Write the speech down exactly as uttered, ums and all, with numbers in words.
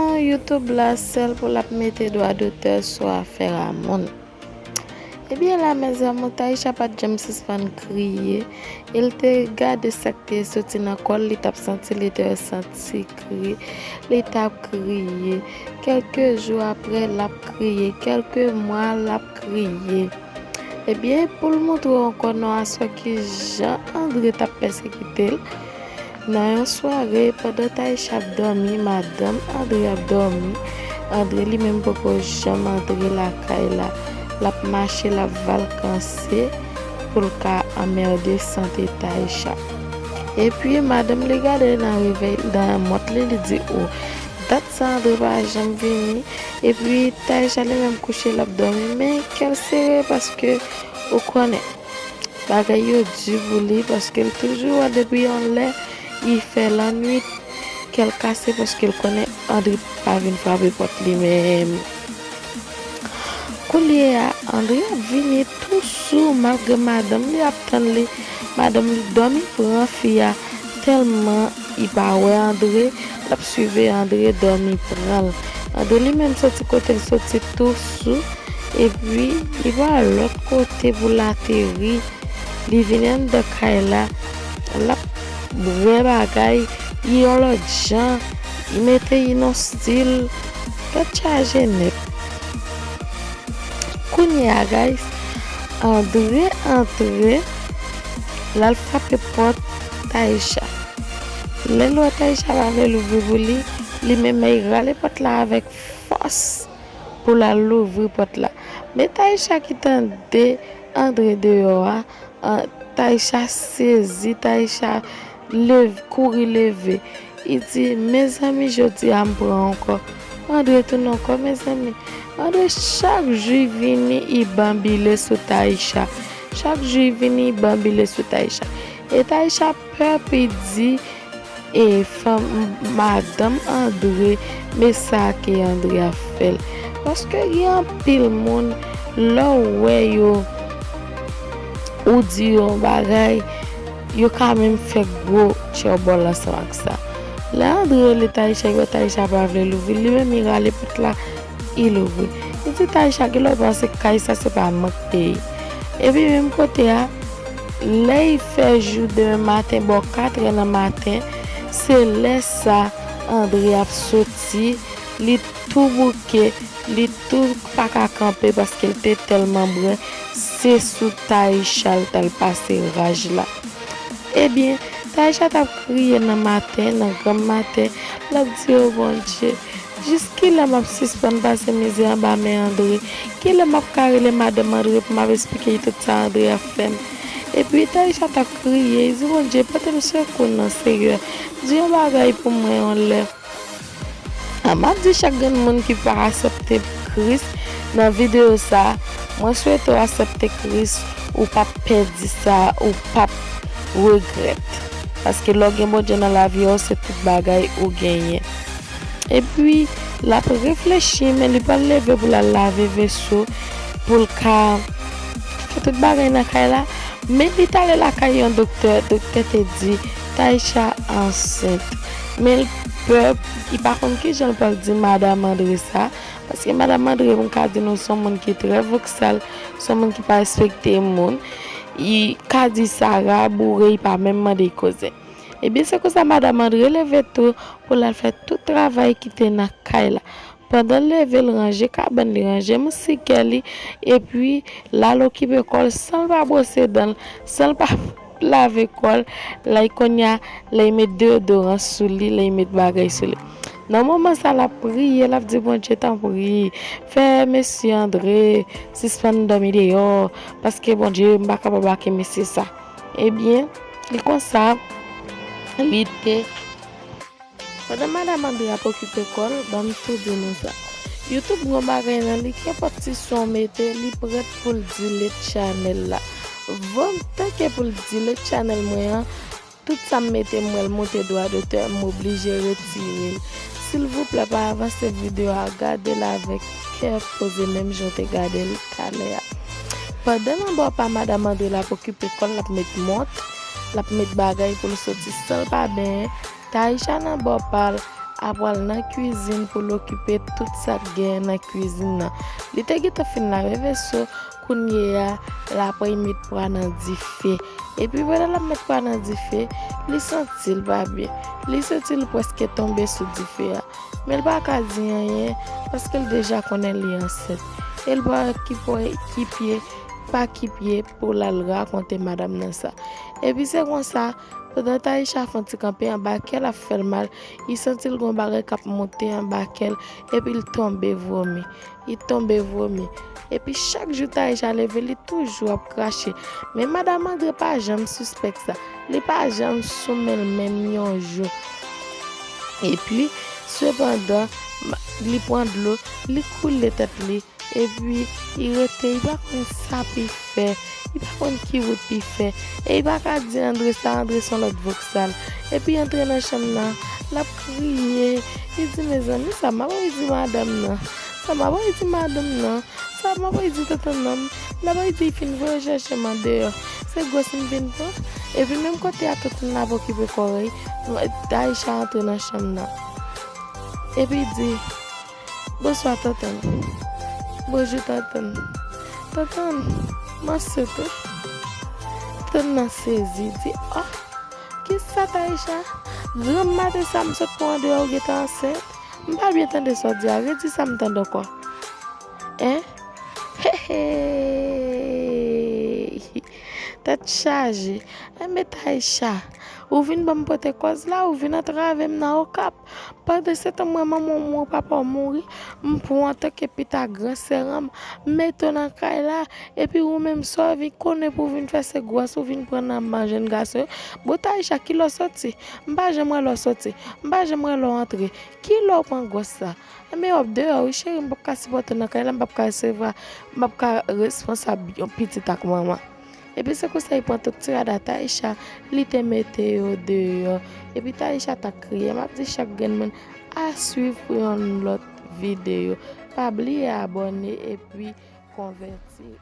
Nan YouTube la, sèl pou l ap mete dwa dotè sou afè a moun. Ebyen la, mezanmi, Taïcha pa t janm sispann kriye. E l te gade sa k te soti nan kò l, li t ap santi, li te santi kri, li t ap kriye. Kèlke jou apre, l ap kriye. Kèlke mwa, l ap kriye. Ebyen, pou l montre w ankò non aswè ki jan André t ap pèsekite l, nan yon sware, pandan Taïcha ap dòmi, madanm André ap dòmi. André li menm poko janm antre lakay la. L ap mache, l ap vakanse pou l ka anmède sante Taïcha. Epi, madanm li gade nan revèy, nan mont li, li di, "O, dat sa André pa janm vini." Epi, Taïcha li menm kouche, l ap dòmi, men kè l sere paske ou konnen. Bagay yo di pou li, paske l toujou wè depi yon lè, li fè lannwit, kè l kase, paske l konnen André pa vin frape pòt li menm. Koulye a, André ap vini tou sou, malgre madanm li ap tann li. Madanm li dòmi pran fi a, tèlman li pa wè André, l ap swive André, dòmi pran l. André li menm soti kote l soti tou sou, epi li pa lòt kote pou l ateri. Li vin anndan kay la, l ap bwè bagay, li yon lòt jan, li mete li nan stil, tèt chaje nèt. Kounye a, guys, André antre, l al frape pòt Taïcha. Lè l wè Taïcha pa vle louvri pou li, li menm li rale pòt la avèk fòs pou l al louvri pòt la. Men Taïcha ki tande André deyò a, an, Taïcha sezi, Taïcha lev-, kouri leve. Li di, "Mezanmi, jodi a m pran ankò." André tounen ankò, mezanmi. André chak jou li vini, li banbile sou Taïcha. Chak jou li vini, li banbile sou Taïcha. E Taïcha pè pou li di, e fanm, madanm André, men sa ke André ap fè l. Paske gen anpil moun, lè w wè yo, ou di yo yon bagay, yo ka menm fè gwo tchòbòl ansanm ak sa. Lè André rele Taïcha, li wè Taïcha pa vle louvri, li menm li rale pòt la, li louvri. Li di, "Taïcha, kilè w panse kay sa se pa mank peyi?" Epi menm kote a, lè li fè jou demen maten, bò katrè nan maten, se lè sa André ap soti, li tou bouke, li tou pa ka kanpe paske l te tèlman bren, se sou Taïcha l t al pase raj la. Ebyen, Taïcha t ap kriye nan maten, nan granm maten, l ap di, "O Bondye, jis kilè m ap sispann pase mizè anba men André? Kilè m ap ka rele madanm André pou m ap esplike li tout sa André ap fè m?" Epi Taïcha t ap kriye, li di, "Bondye, pote m sekou non, Senyè. Di yon bagay pou mwen yon lè." A, m ap di chak grenn moun ki pa aksepte Kris nan videyo sa, mwen swete w aksepte Kris, ou p ap pèdi sa, ou p ap regrèt. Paske lè w gen Bondye nan lavi w, se tout bagay ou genyen. Epi, l ap reflechi, men li pral leve pou l al lave veso, pou l ka fè tout bagay nan kay la. Men li t ale lakay yon doktè, doktè te di, "Taïcha ansent." Men l pè, li pa konn kijan l pral di madanm André sa, paske madanm André, m ka di nou, se yon moun ki trè voksal, se yon moun ki pa respekte moun. Li ka di sa raboure, li pa menm mande l koze. Ebyen, se konsa madanm André leve tou pou l al fè tout travay ki te nan kay la. Pandan l leve, l ranje kabann li, ranje moustiquaire li, epi l al okipe kò l san l pa bwose dan l, san l pa lave kò l. Lè kounye a, lè l met deyodoran sou li, lè l met bagay sou li. Nan moman sa, l ap priye, l ap di, "Bondye, tanpri, fè mesye André sispann dòmi deyò, paske Bondye, m pa kapab ak mesye sa." Ebyen, li konsa, li te Pandan madanm André ap okipe kò l, ban m tou di nou sa. YouTube gen yon bagay nan li, kenpòt ti son w mete, li prèt pou l delete channel la. Van, tanke pou l delete channel mwen an, tout sa m mete, m wè l monte dwa dotè, m oblije retire l. Silvouplè, pa avanse videyo a, gade l avèk kè poze menm jan w te gade l talè a. Pandan nan bò pa madanm André l ap okipe kò l, l ap met mont, l ap met bagay pou l soti san l pa benyen, Taïcha nan bò pa l, ap pral nan kwizin pou l okipe tout sa k genyen nan kwizin nan. Li te gentan fin lave veso, kounye a, l ap pral met pwa nan dife. Epi pandan l ap met pwa nan dife, li santi l pa byen. Li santi l prèske tonbe sou dife a. Men l pa ka di anyen, paske l deja konnen li ansent. E l pa wè ki pwen, ki pye, pa ki pye pou l al rakonte madanm nan sa. Epi se konsa, pandan Taïcha fè yon ti kanpe anba kè l ap fè l mal, li santi l gon bagay k ap monte anba kè l, epi l tonbe vomi. Li tonbe vomi. Epi chak jou Taïcha leve, li toujou ap krache. Men madanm André pa janm sispèk sa. Li pa janm sou men l menm yon jou. Epi, sepandan, ma- li pran dlo, li koule tèt li. Epi, li rete, li pa konn sa pou l fè. Li pa konn ki wout pou l fè. E li pa ka di André sa, André se yon lòt voksal. Epi, antre nan chanm nan, l ap kriye. Li di, mezanmi, sa m ap di madanm nan? Sa m ap di madanm nan? Sa m ap di tantann nan? L ap di, li fin voye chèche m andeyò. Se gwòs m vin pran. Epi, menm kote a tantann nan ap okipe kòrèy, Taïcha antre nan chanm nan. Epi, li di, bonswa, tantann. Bonjou, tantann. Tantann, m ansent wi. Tantann nan sezi, di, oh, kisa, Taïcha? Granm maten sa, m sot pran andeyò, ou gentan ansent? M pa byen tande sa w di a, redi sa m tande ankò. Hein? Hey, hey! Tèt chaje. Enben, Taïcha, ou vin ban m pote kòz la, ou vin antrave m nan Okap. Pandan se tan, mwen, manman w mouri, papa w mouri, m pran w antanke pita gran sè an m, m mete w nan kay la, epi ou menm, sa w vin konnen pou w vin fè, se gwòs ou vin pran nan men jèn gason yo. Bon, Taïcha, kilè w soti? M pa janm wè lè w soti. M pa janm wè lè w antre. Kilè w pran gwòs sa? Enben, w ap deyò wi, cheri, m p ap ka sipòte w nan kay la, m p ap ka resevwa, m p ap ka responsab yon pitit ak manman. Epi se konsa, li pran tout ti rad a Taïcha, li te mete yo deyò. Epi Taïcha t ap kriye. M ap di chak grenn moun, a swiv pou yon lòt videyo. Pa bliye abòne epi konvèti.